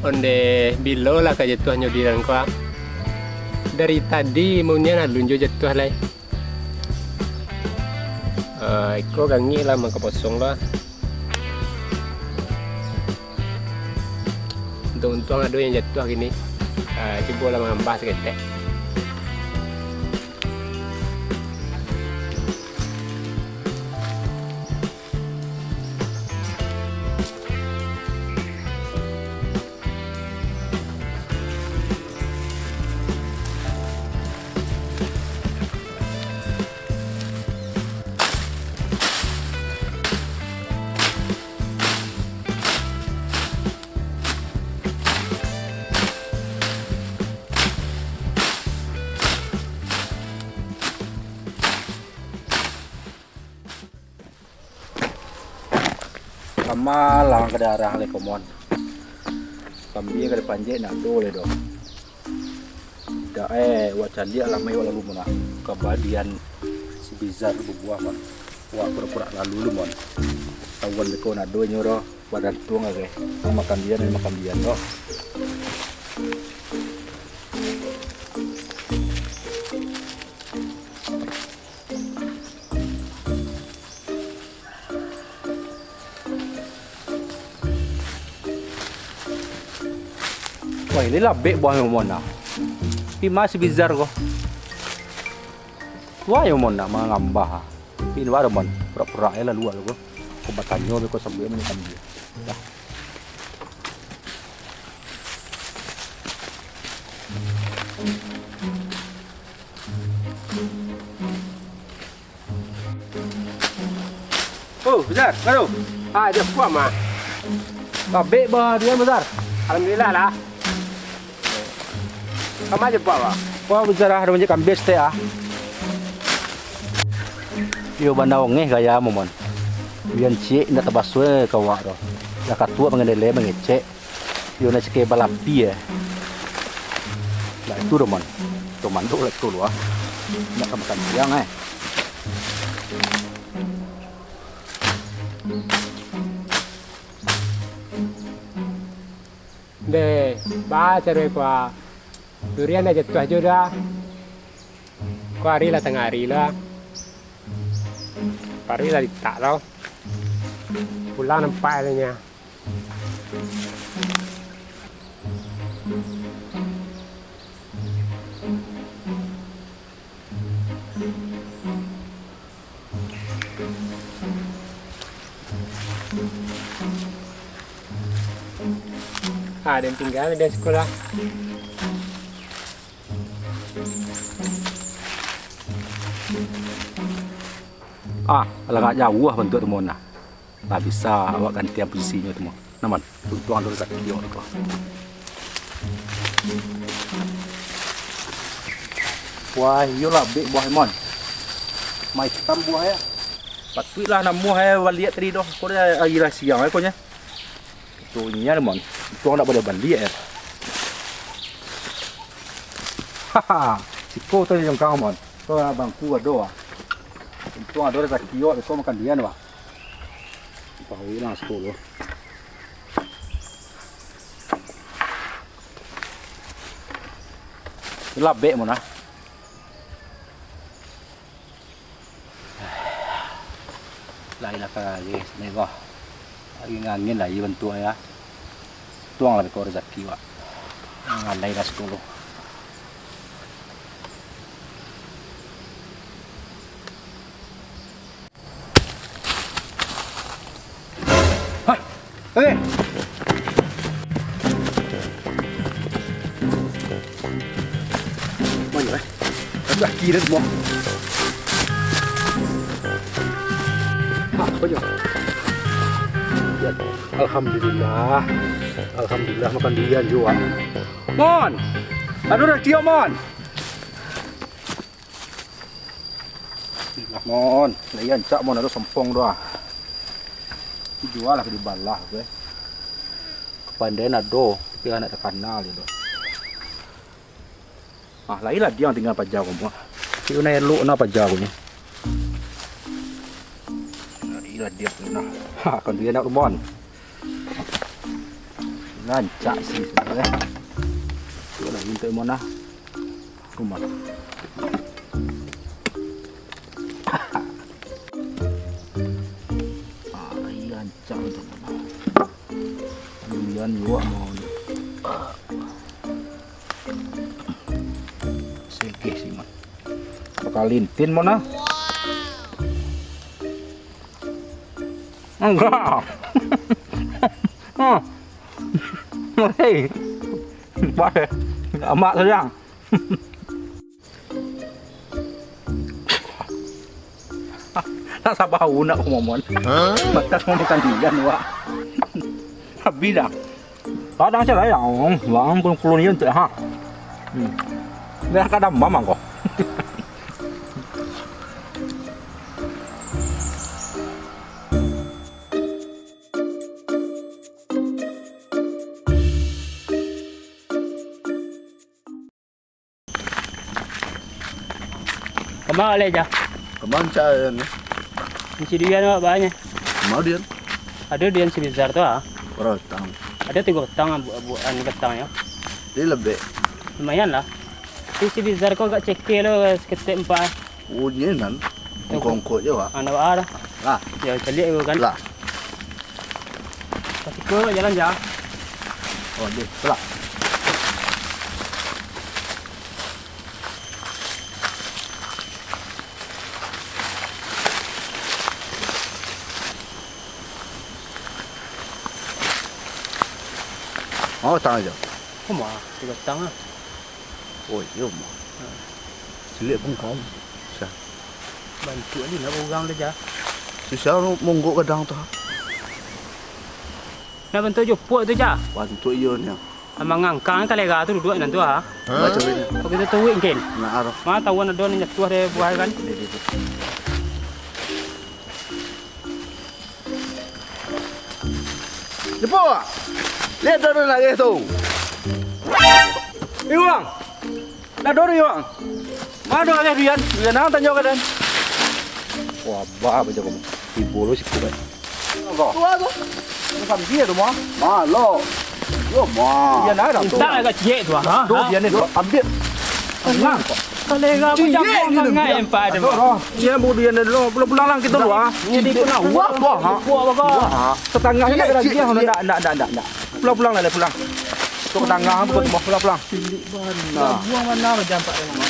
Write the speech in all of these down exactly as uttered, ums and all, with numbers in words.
Ondeh bilo lah ka jatuahnyo diran ko, ah. Dari tadi maunian alun jo jatuah lai. Ah, iko gangik lah mangkaposong lah. Untuang-untuang ado yang jatuah kini. Ah, cubolah mangambah saketek. Lamo lah ka diarah lai ko, Mon. Kambia ka dipanjek, ndak ado lai doh. Dak, eh, wak caliak lah mai wak lalu, Mon, ah. Kabadian si Bizar tu babuah, Mon. Wak pura-pura lalu lu, Mon. Tauan beko nado inyo doh, badantuang agai. Makan dian, makan dian doh. Wah, ini labek buah Mon nah. Pi ma si Bizar ko. Wah, yo Mon nah mangambah. Pi wak Mon, purak-purak e lalu ko. Ko batanyo beko sambil makan dia. Dah. Oh, Bizar, mano? Ah, dah puas mah. Labek bah dia, Bizar. Alhamdulillah lah. Kama aja puas, bah. Wah, Bizar ah, ado manjek kambia saketek ah. Iyo bana ongeh gaya Mon. Bian ciek indak tabaso ka awak tu. Lah katuak mangendele mangecek. Iyo, nak cakek balapi, eh. Lah, itu doh, Mon. Domando lah itu lu, ah. Nak ka makan siang, eh. Deh, ba caro ko, ah. Durian dah jatuah jo dah. Ko ari lah tangah ari lah. Paruik lah litak lo. Pulang nampak adanyo. Ah, den tingga den sakolah. Ah, alangkah jauah bantuak tu, Mon, nah. Lah bisa awak gantian posisinyo tu, Mon. Nah, Mon, untuang ado rasaki awak tu. Wah, iyo labek buah, Mon. Maitam buah, yo. Patuiklah namuah, eh, baliak tadi doh. Ko dah ari lah siang, eh, ko nyo. Tunyo, Mon. Untuang ndak baliak-baliak, eh. Haha, siko tu jongkang, Mon. Ko bangku ado, ah. Untuang ado rasaki awak, beko makan dian, bah. Paruik lah siko lo. Labek, Mon, ah. Lai lah ka lagi siko. Angin-angin lai bantuak, yo. Untuang lah beko rasaki awak. Ngalai lah siko lo. Hah? Eh! Banyak, eh. Rasaki den semua. Hah, banyak. Ya, alhamdulillah. Alhamdulillah, makan dian juo. Mon! Aduh, dah cium, Mon! Lah, Mon, lai rancak, Mon, ado sompong tu, ah. Dijual lah ka dibalah tu, eh. Kapandaian ado, tapi lah ndak takana lai tu. Ah, lai lah diang tingga paja ko, Mon. Tapi nan elok nah paja ko ni. Lai lah diang tu nah. Ha, kan dia nak, Mon. Rancak sih sebenarnya. Cuba lagi untuk mana? Rumah. Ah, iya, rancak untuk mana? Durian juga mau ni. Segeh sih, Mat. Bakal lintin mana? Enggak. Ah. Hei. Baik. Amak sayang. Nak sabar unak ko momon. Hah? Makan mau makan durian, wak. Habis dah. Kadang cak lain, bang pun kulun iya tu, ha. Hmm. Dah kadang mamang ko. Kama lai, Jah? Kama cak ni? Kunci durian awak banyak. Kama durian? Ado durian si Bizar tu, ah. Bara batang? Ado tigo batang, bu-, bu-, anu, batangnyo. Jadi lebih? Lumayan lah. Tapi si Bizar ko agak ceke lo, saketek empat. Oh, nyo nan. Tunggu. Kongkot je, Wak. Anu, ah, dah. Lah. Yo, caliak ko kan. Lah. Kasih ko jalan, Jah. Oh, deh, lah. Mau tang aja. Kok mah, tigo tang ah. Oh, iyo mah. Ha. Silik pun kau. Sa. Bantuak ni nak urang tu, Jah. Susah lu monggok gadang tu. Nak bantuak jopok tu, Jah. Bantuak iyo ni. Amang ngangkang kalera tu duduak nan tu, ha? Baco ni. Kok kito tuik, mungkin? Nah, aroh. Ma tahuan ado nan jatuah dari buah kan? Di, di, di. Jopok! Liek tu, tu lagi tu. Iwang! Dah dulu, Iwang. Mano lagi Bian? Bian ang tanyo ka den. Wah, bah, baco kamu. Tibo lo siku, baik. Tua tu. Sambil tu mah. Malo. Yo mah. Bian ada tu. Minta agak ciek tu, ha? Tu Bian ni tu. Ambil. Tenang. Kalera pun jago sangai empat ada. Iyo, bu Dian dulu. Pulang-pulang lah kito dulu, ah. Jadi pun awak, wah, ha. Wah, ha. Setengahnya nak lagi, ndak, ndak, ndak, ndak. Pulang-pulang lah, pulang. Tok tangah, bukan rumah, pulang-pulang. Nah. Buang mana lah jampak dia, Mak?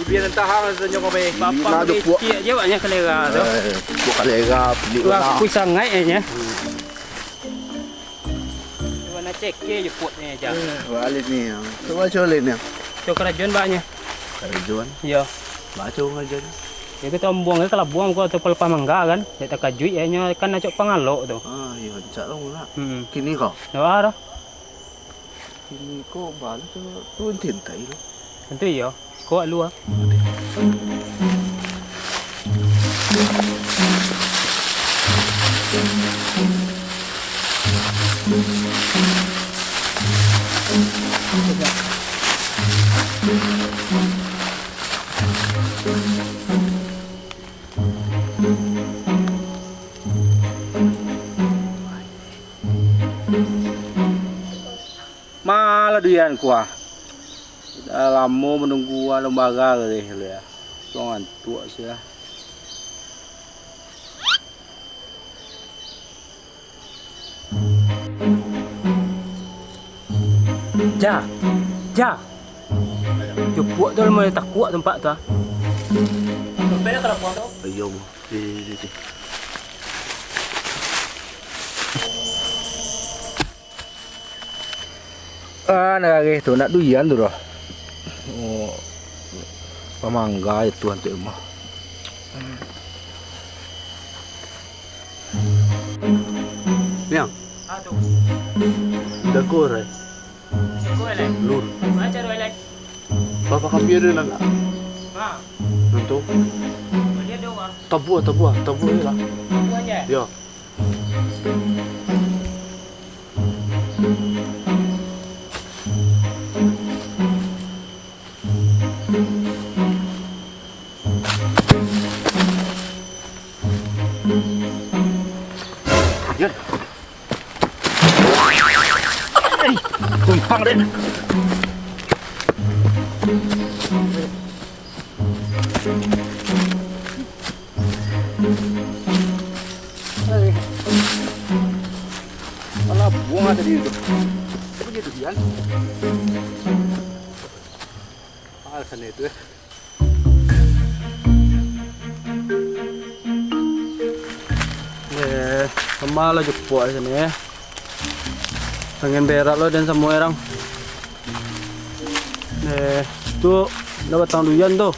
Bian entah hal senyum apa. Bapak kecil je banyak kalera tu. Eh, buat kalera, pelik. Wah, aku sangai aja. Cuba nak cek ke je pot ni aja. Eh, balik ni. Cuba, cuba lihat ni. Tu karajuan banyak. Karajuan? Ya. Baco karajuan. Ya, kita ombuang ke, kalabuang ko atau pelepah mangga kan. Dia takajuik ya, nyo kan acok pangalok tu. Ah, iya, cak lah mula. Hmm. Kini kau? Ya, arah. Kini kau balik tu, tu tintai tu. Tentu iya. Kau kat luar. Malah Dian kuah. Dah lamo manunggu alun bara gareh lu ya. Tuang antuak sia. Ja, ja. Cukuak tu mulai takuak tempat tu ah. Iyo, Bu. Di, di, di. Ah, nak gareh tu, nak duian tu doh. Oh, pamangga itu antuk rumah. Niang. Ah, tu. Dago, Rai. Dago, Rai. Lun. Macam Rai, Rai. Bapa kapia dia nak. Ha. Nantu. Dia doa. Tabua, tabua, tabua je lah. Tabua je? Ya. Yan. Tumpang den. Alah, buang tadi tu. Apa jadi tu, Yan? Ah, sana itu, eh. Eh, sama lah jepok sini, eh. Angin berak lo dan samo orang. Eh, tu lah batang duyan tu.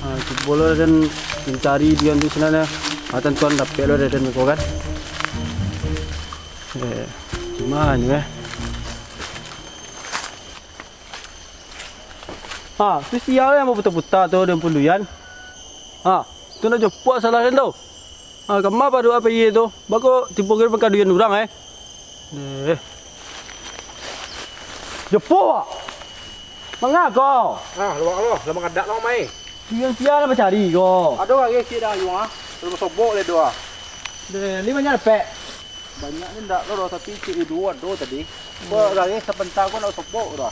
Ah, cubo lo den mancari duyan tu sinan, eh. Ah, tantuan dapek lo den ko kan. Eh, cuman, eh. Ha, tu sia yang baputa-puta tu, den pun duyan. Ha, tu nak jopok salah den tu. Ha, kama paduak apo iye tu? Bako tibo kiro pangkaduyan urang, eh. Eh. Jopok, Wak. Manga ko? Ah, luak lo, lah mangadak lo, mai. Siang-siang lah mancari ko. Ado lagi kik dah, Yuang, ah. Belum sobok le doh, ah. Deh, limo nyo dapek. Banyak ni ndak lo doh, tapi cik duo ado tadi. Ko lagi sapanta ko nak sobok doh.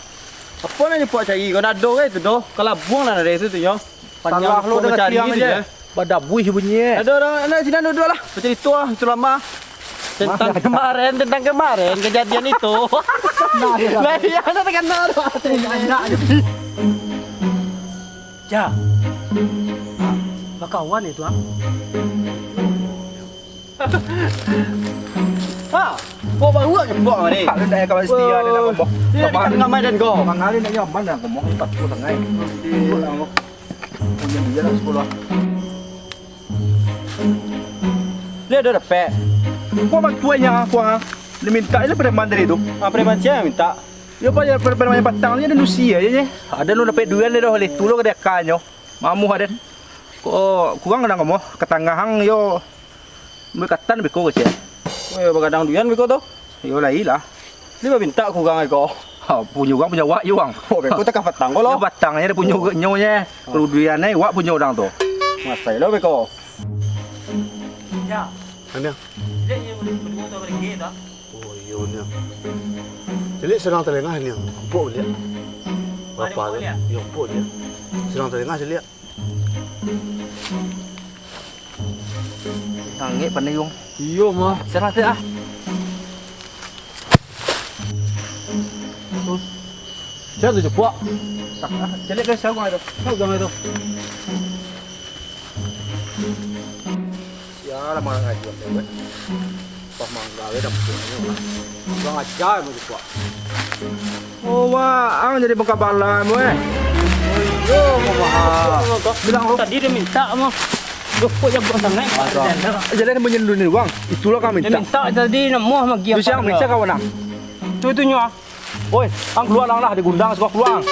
Apo nak jopok cari ko, ndak ado kan itu doh. Kalabuang lah dari situ nyo. Panjang. Salah lo dengan tiang aja. Badabuih bunyi, eh. Aduh, aduh, anak sinan duduak lah. Bacarito lah, itu lama. Tentang kemarin, tentang kemarin kejadian itu. Nah, iya. Lah, iya, ada terkena tu. Anak aja. Ja. Bakawan itu, ah. Ha, kok baru nak jemput ni? Kalau ndak kawan setia, dia nak ngomong. Dia dekat dengan Maidan ko. Mangalir nak nyaman dah ngomong, tak tahu sangai. Dia nak ngomong. Punya dia nak sekolah. Dia ada dapek. Kau bantuannya aku, ah. Dia minta je preman tadi tu. Ah, preman sia yang minta? Yo, pa, yo, preman yang patang ni ada nusi aja, ye. Ada lu dapek duit dia dah, oleh tu lo ka diakanyo. Mamuh aden. Ko kurang kadang kamu, katangahan yo. Bekatan beko kecil. Weh, bagadang duyan beko tu. Yo, lai lah. Ni baminta kurang ai ko. Ha, punyo urang, punyo awak je, Wang. Oh, beko takah patang ko lo. Yo, patang je punyo nyo je. Kalau duyan ai, wak punyo urang tu. Masai lo beko. Ya. Aniang. Dia yang berdua tu berengge tu. Oh, iyo, Niang. Caliak sadang talengah, Niang. Ampok liak. Bapa tu. Iyo, ampok liak. Sadang talengah, caliak. Angek pandai, Yung. Iyo, mah. Sadang talengah. Sia tu, Jepuak? Caliak ke saung tu. Saung tu. Sia lah marah ngaji, Bang. Pas mangga, weh, dah pulang, weh. Kurang ajar, emang tu, Pak. Oh, wah, ang jadi bangka bala, weh. Oh, iyo, mah. Bilang, oh. Tadi dia minta, mah. Duh, kok jago sangat? Jadi dia menyelundupkan uang. Itulah kami minta. Dia minta tadi, nak muah magi. Tu siang minta kawan, ah. Tu, tu, nyo, ah. Oi, ang kalua lang lah, digundang, sudah kalua ang.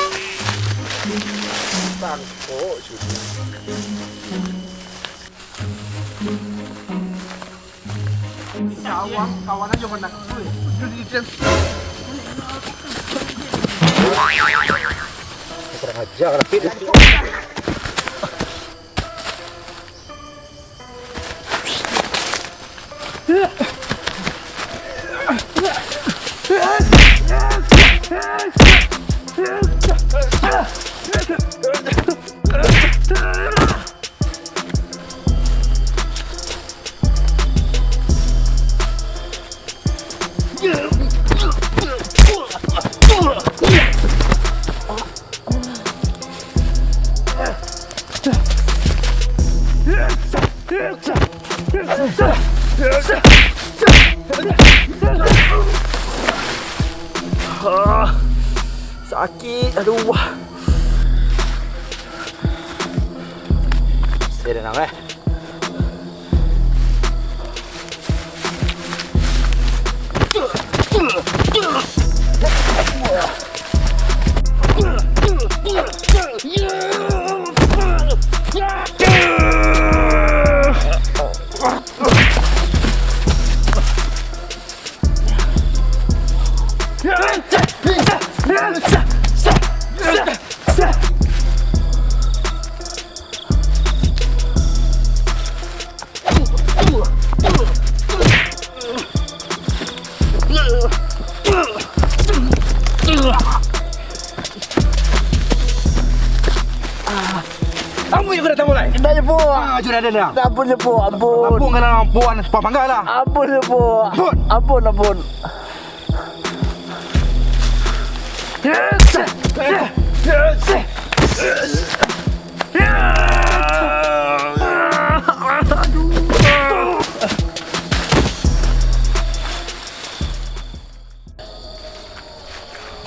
Bangkok sudah. Kawan, kawan aja mana? Oi, kurang ajar, tapi Ah, sakik, aduh. Saya dah nak, eh. Dah, Jepuk. Ah, sudah ada dah. Dah, ampun, Jepuk. Ampun. Ampun, kalau ampun, cepat panggah lah. Ampun, Jepuk. Ampun. Ampun, ampun.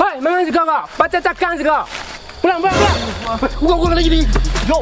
Hai, mangan siga kau? Pacah cakang siga. Pulang, pulang, pulang. Urang, urang lagi ni. Yo.